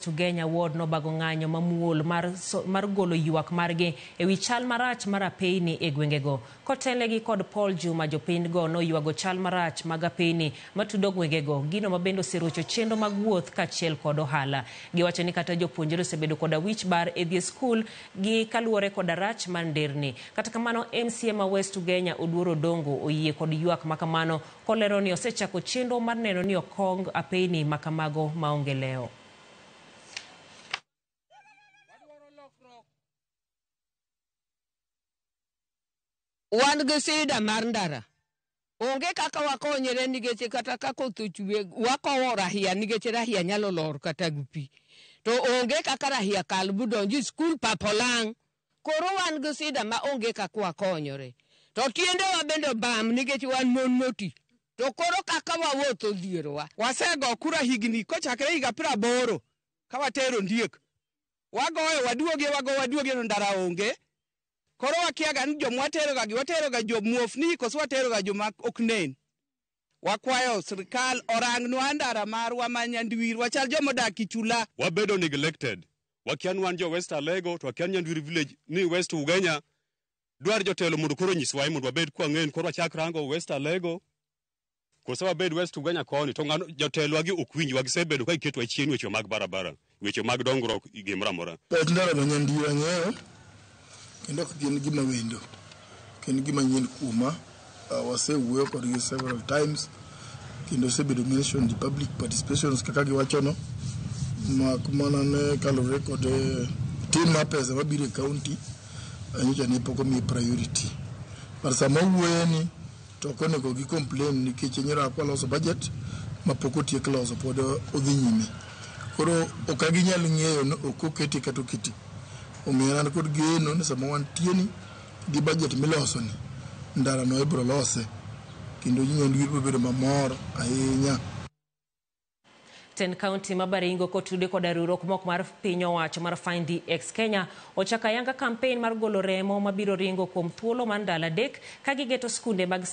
West Ugenya Ward nobago ng'anyo mamuol mar golo ywak margi ewi chal marach mar apeyni e gwengego. Kotelnegi kod Paul Juma, jopiny go noywago chal marach mag apeyni matudo gwengego, gino mabende oserocho chenro mag wuoth kaachiel kod ohala. Giwacho ni kata jopuonjre osebedo koda wich bar e dhi e skul gi kaluwore koda rach mar nderni. Kata kamano, MCA ma West Ugenya Oduor Odongo oyie kod ywak makamano kolero ni osechako chenro mar neno ni okong apeyni makamago maonge lewo. Wan gi sida mar ndara. Onge kaka wakonyre nikech kata ka koth ochwe wakowo rahia nikech rahia nyalo lor kata gi pi. To onge kaka rahia kal budonj e skul pap olang'. Koro wan gi sida ma onge kaka wakonyore. To tiendewa bende obam nikech wan mon moti. To koro kaka wawuotho odhierowa. Wasego kura higni kochakre higa 80 ka watero ondiek. Wagoyo waduogie wago waduogie to ndara onge. Koro wakiaga ni joma wateroga gi wateroga jomuofni koso wateroga joma ok nen. Wakwayo sirikal orangnwa ndara marwa ma Nyandwir wachal joma odak e chula. Wabedo neglected. Wakia ni wan jo West Alego to wakia ni Nyandwir village ni West Ugenya. Dwar jotelo mondo koro onyiswa mondo wabed kwang'eyo ni koro wachak rango West Alego koso wabed West Ugenya koni to ng'ano jotelwa gi ok winjwa gisebedo ka giketwa chien weche mag barabara weche mag dongruok gimoro amora. Wach ndara ma Nyandira ang'eyo kendo ok gin gima wendo gin gima nyien kuoma. Wasewuoyo kodgi several times kendo osebedo mentioned e public participations kaka giwachono mak mana ne kaluwore kod tin mar pesa mabiro e county nyocha ne pok omiye priority but sama owuoye ni to ok onego gi complain nikech nyoro waloso budget ma pok otiek loso pod odhi nyime koro ok ginyal ng'eyo ni ok oketi kata oketi omiyo an kod geno ni sama wantie ni gi budget miloso ni ndara no ibiro lose kendo ji Nyandwir biro bedo mamor ahinya. Tend kaunti ma Baringo kotude koda riwruok mok mar piny owacho mar Find DX Kenya ochako ayanga campaign mar golo remo mabiro ringo kuom thuolo mar ndalo 3 ka gigeto skunde mag